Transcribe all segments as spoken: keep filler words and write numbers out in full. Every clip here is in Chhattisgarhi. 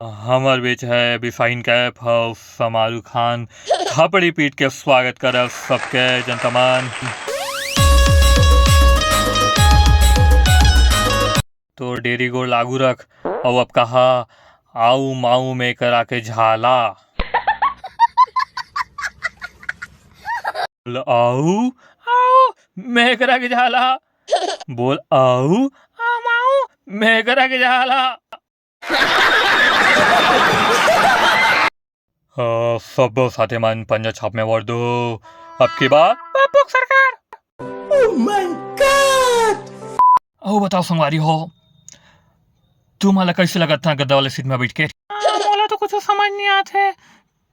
हमर बीच है अभी साहिन कैफ अउ समारू खान। थपड़ी पीट के स्वागत करब सबके जनता मन। तोर डेरी गोड़ लागू रख, अउ अब कहा, "आऊ माऊ में करा के झाला।" बोल, "आऊ, आऊ में करा के झाला।" बोल, "आऊ, आ माऊ में करा के झाला।" अ, सब साथी मन पंजा छाप में वोट दो। अब की बार पप्पू सरकार। Oh my God! अउ बताओ संगवारी हो, तुमन ला कैसे लगत था गद्दा वाले सीट में बैठ के? आ, मोला तो कुछ समझ नहीं आत है,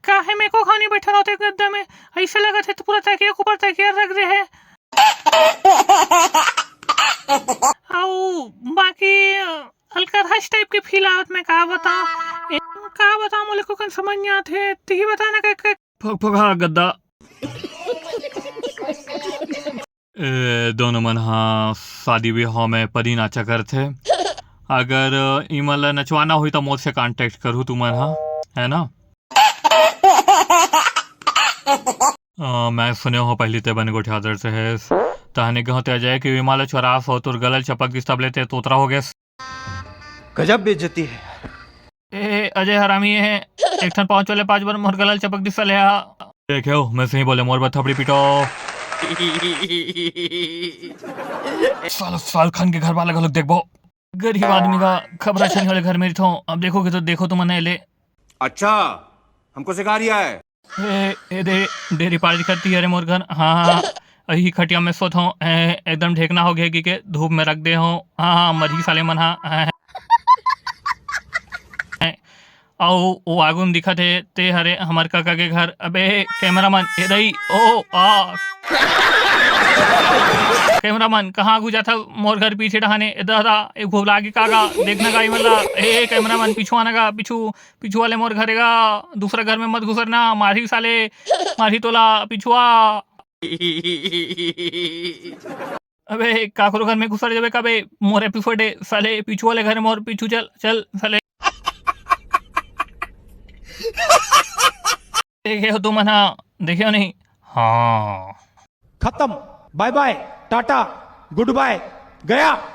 काहे में को खानी बैठे रहते गद्दा में, ऐसे लगत है तो पूरा तकिया के ऊपर तकिया रख दे है। अउ बाकी, अ, हल्का रश टाइप के फील आवत, मैं का बताऊं, ए, का बताऊं, मोला कोकन समझ नहीं आत हे, तिही बता ना, के, के फकफका गद्दा। ए, दोनों मन हा शादी ब्याह में परी नाचा करथे। अगर इमन ला नचवाना होही, त मोर से contact करहू तुमन हा, है ना? अ, मैं सुने हो पहली ते बने गोठियादर से है। तहने कहते अजय कि विमला चौरास हो, तोर गलल चपक दिस, तब लेते तोतरा हो गए। गजब बेइज्जती है। ए, अजय हरामी है, एक ठन पाँच वाले पाँच बार मोर गलल चपक दिस साले हा। देखे हो, मैं सही बोले, मोर बर थपड़ी पीटो। साला शाहरुख खान के घर वाला घलोक देखबो। गरीब आदमी का खबरा छनी वाले घर में रहिथो। अब देखोगे तो देखो तुमन ले। अच्छा, हमको सिखा रिया है। ए, ए दे, डेरी पार दिखत ही, अरे मोर घर। हाँ, हाँ, हाँ। अही खटिया में सोत हूँ। ए, एकदम ढेकना हो गया कि के धूप में रख दे हूँ। हाँ, हाँ, मरही साले मन, हाँ, हाँ। अउ वो आगू में दिखत हे, ते हरे हमर काका के घर। अबे कैमरामैन, ए दई, ओ, आ। कैमरामैन, कहाँ आगू जात हव? मोर घर पीछे डहाने। ए दादा, ए घोबला के काका, देखना का इमन ला। ए, ए, कैमरामैन, पीछू आना का, पीछू, पीछू वाले मोर घर गा, दूसरा घर में मत घुसरना, मारही साले, मारही तोला, पीछू आ। अबे, काकरो घर में घुसर जाबे का बे, मोर episode है, साले, पीछू वाले घर में, मोर पीछू चल, चल, साले। देखे हो तुमन हा, देखे हो नहीं? हाँ। खत्म, bye bye, Tata, good bye, गया।